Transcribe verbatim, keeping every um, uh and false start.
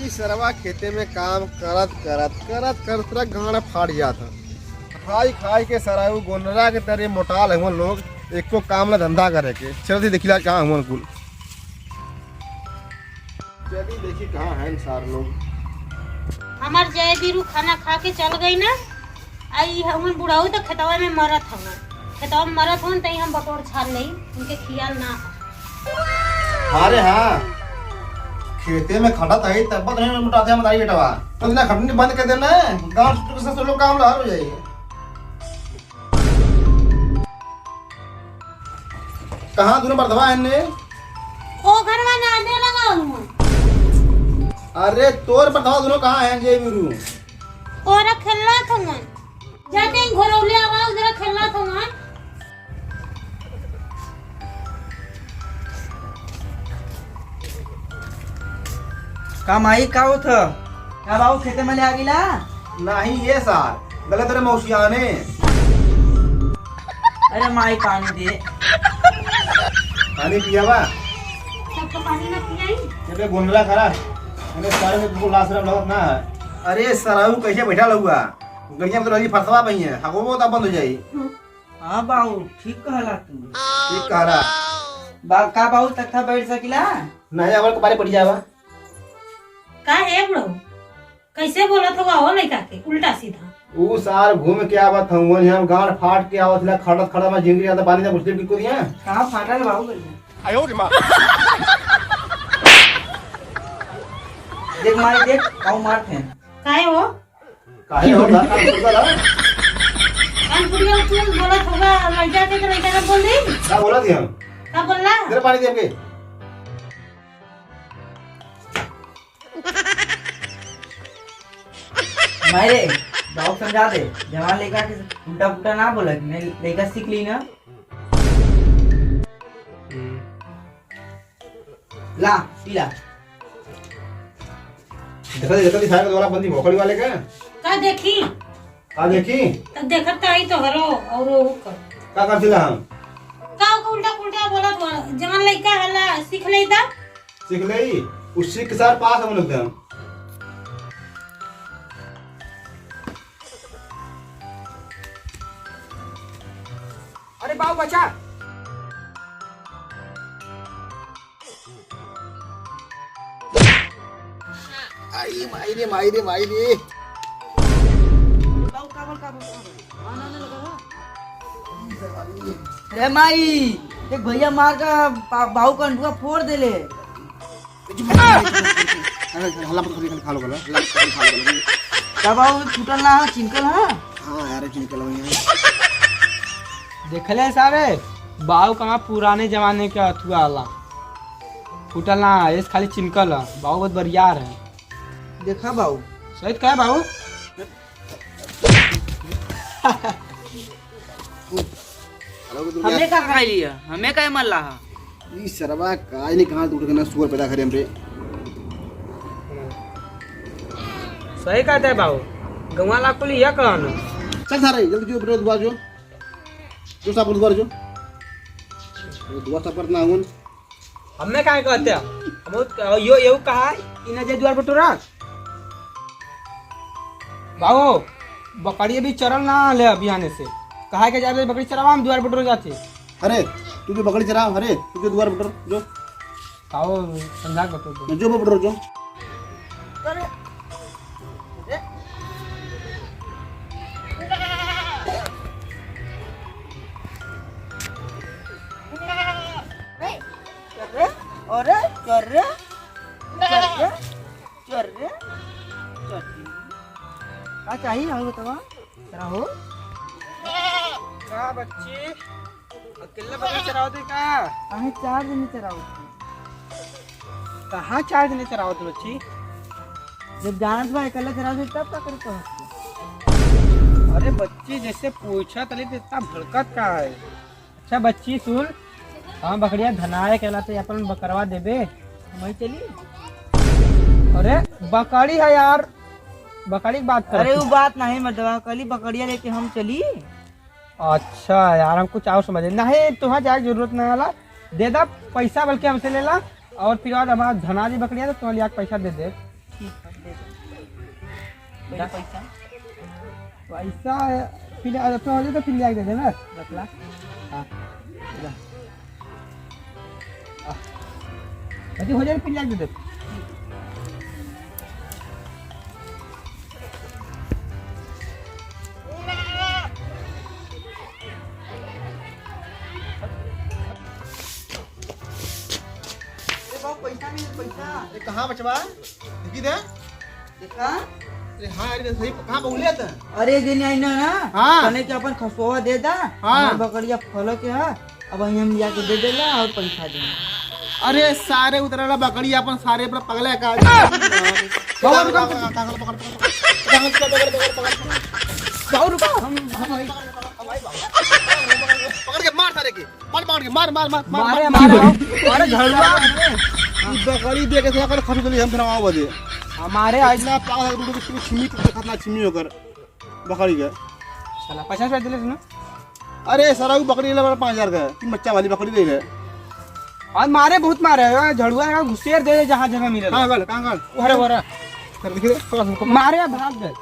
सरवा खेते में काम करत करत करत करत पूरा गांड फाट जात है। खाई खाई के सरऊ गोनरा के तरे मोटाल हुआ लोग, एको काम ना धंधा करे के। चलती देखिला कहाँ हुआ कुल। चली देखी कहाँ हैं सार लोग। हमार जय बीरू खाना खा के चल गई ना, आई हमन बुढ़ऊ तो खेतवा में मरत हवन, खेतवा में मरत हवन, तई हम बटोर छान लेई, उनके खियाल ना है। अरे हाँ, खेते में खटत है तब तो नहीं मोटाते हम दाई बेटवा। तो ना खटनी बंद कर देना है, गांव से सब लोग काम लहर हो जाएगी। कहाँ दोनों बर्थवा है ने? ओ घरवा ना दे लगा हुआ। अरे तोर बर्थवा दोनों कहाँ है जे बीरू? ओरा खेलत हवन। जाते ही घोरौले आवा उधर खेलत हवन। का माई, का होत ह? का बाबू, खेते में ले आ गिला? नहीं ये सार, गलत रे मौसियाने। अरे माई, पानी दे। पानी पियावा। सबको पानी ना पियाई? ये बे गोंडला खरा, इन्हें सारे में तुमको लाश रहा लगत ना है। अरे सराऊ कैसे बैठा लहुआ? गड़िया में तो लगी फरसवा बही है, हगो वो तब बंद हो जाई। हाँ बाऊ, ठीक कहला तू। ठीक कहला। बा-, का बाऊ तख्ता बैठ सकिला? नहीं, अवर कपारे पड़ जावा। का है बुढ़ऊ? कैसे बोलत होगा हो लइका के उल्टा सीधा? ऊ सार घूम के आवत हउवन, हम गांड फाट के आवत ला, खड़त खड़त में जिंदगी ज्यादा पानी ना घुसले बिल्कुल यहाँ। कहाँ फाटल बाऊ गइया? देख माई देख, पाऊ मारत हैं। काहे हो? काहे हो? का, का, का, का, कान पुड़िया उठून बोलत होगा, लइका के तो लइका का बोल दे। का बोलत ही हम? का बोलला? जरा पानी दे हमके। मारे, बाबू समझा दे, जवान लइका के उल्टा पुल्टा ना बोला, नहीं लइका सीख ली ना। ला, पी ला। देखा, देखा, दिखाएगा दोबारा बंदी भोकड़ी वाले का। का देखी? का देखी? तब देखत तो आई तो हरो और वो कर। का कर दिला हम? का ओके उल्टा पुल्टा बोलत हो? जवान लइका हला सीख ले दा। सीख ले, उ सीख के सार पास हम लोग एकदम। अरे बाबू बचा। आई माई रे, माई रे, माई रे। बाबू, का बोल, का बोल, का बोल? हाँ, ना, ना, लगा, हाँ। रे माई, एक भैया मार का बा-, बाबू का अंडुआ फोड़ देले। अरे, हल्ला मत करिए, खाली खा लो, बोला। हल्ला मत करिए, खा लो, बोला। का बाबू, टूटल ना हो, चिनकल हो? हाँ यार, चिनकल हो यार। देखले सारे, बाऊ कहाँ पुराने जमाने के हथुआ आला। फूटल ना, एस खाली चिनकल है। बाऊ बहुत बरियार है। देखा बाऊ। सही तो कहे बाऊ। हमें का खाई लिया? हमें का मल्ला हा? ई सरवा का नहीं कहाँ उठ के ना सुअर पैदा करे हमरे। सही कहते हैं बाऊ। गंवा ला कुल यह कहन। चल सारे, जल्दी जो, बेटा, दुआ जो। जो साफ दुआ जो। वो दुआ साफ करना है। हमें काहे कहते हैं? हम यो, यो कहा है, इन्हें जे द्वार बटोरा। बाबू, बकरी अभी चरल ना ले अभी आने से। कहा के जाते बकरी चरावा, हम द्वार बटोर जाते। अरे, तू जो बकरी चरा, अरे, तू जो द्वार बटोर, जो। आओ, समझा के बटोर दो। जो बटोर, जो। अरे, अरे, अरे, अरे, अरे। चल रे, चल रे। का चाही, हमें बतावा। तेरा हो? का बच्ची? अकेले बकरी चरावत है का? काहे चार जने चरावत है? कहाँ चार जने चरावत है बच्ची? जब जानत बा अकेले चरावत है तब का करे कहत है? अरे बच्ची, जैसे पूछा तली तो इतना भड़कत का है? अच्छा बच्ची सुन, हम बकरिया धनाए के लाते अपन बकरवा देबे, हम चली। अरे बकरी है यार, बकरी की बात कर। अरे वो बात नहीं मर्दवा, कली बकरिया लेके हम चली। अच्छा यार, हम कुछ और समझे नहीं, तुम्हारा जाए के जरूरत नहीं वाला, दे दा पैसा बल्कि हमसे ले ला, और फिर बाद हमारा धना जी बकरिया तो तुम्हारे लिए पैसा दे दे। ठीक है, दे दो। मेरा पैसा? पैसा फिर, अरे, तो हो जाए तो फिर ले आके दे देना। रख ला। हाँ, ले। आ, अरे, हो जाए तो फिर ले आके दे दे। अरे बाबू, पैसा नहीं है, पैसा। अरे कहाँ बचवा? देखी दे। देखा? अरे हाँ, अरे सही, कहाँ बोले थे? अरे जे नहीं ना, ना। हाँ। तने के अपन खसवा दे दा। हाँ। हमार बकरिया फल के है, अब वहीं हम जाके दे देला और पैसा दे। अरे सारे उतरेला बकरी अपन सारे पर पगले का। बाबू रुको। पकड़, पकड़, पकड़, पकड़। बाबू रुको। हम, हम, पकड़ के मार सारे के। मार, मार के, मार, मार, मार, मार, मारे, मार, मारे, मार। अरे, झड़ुआ। ई बकरी दे के से अगर खसू देली हम फिर आवा बदे। हमारे आज इतना पागल है, तू छिमी, तू खतना छिमी होकर बकरी के। साला, पचास रुपया देले सुनो। अरे, सारा वो बकरी ले बड़ा पाँच हजार का, तीन बच्चा वाली बकरी दे ले। और मारे बहुत मारे, झड़ुआ का घुसेर दे जहाँ जगह मिले। कहाँ गल, कहाँ गल? अरे, अरे। चल, देखिए, थोड़ा सा मारे, भाग गए।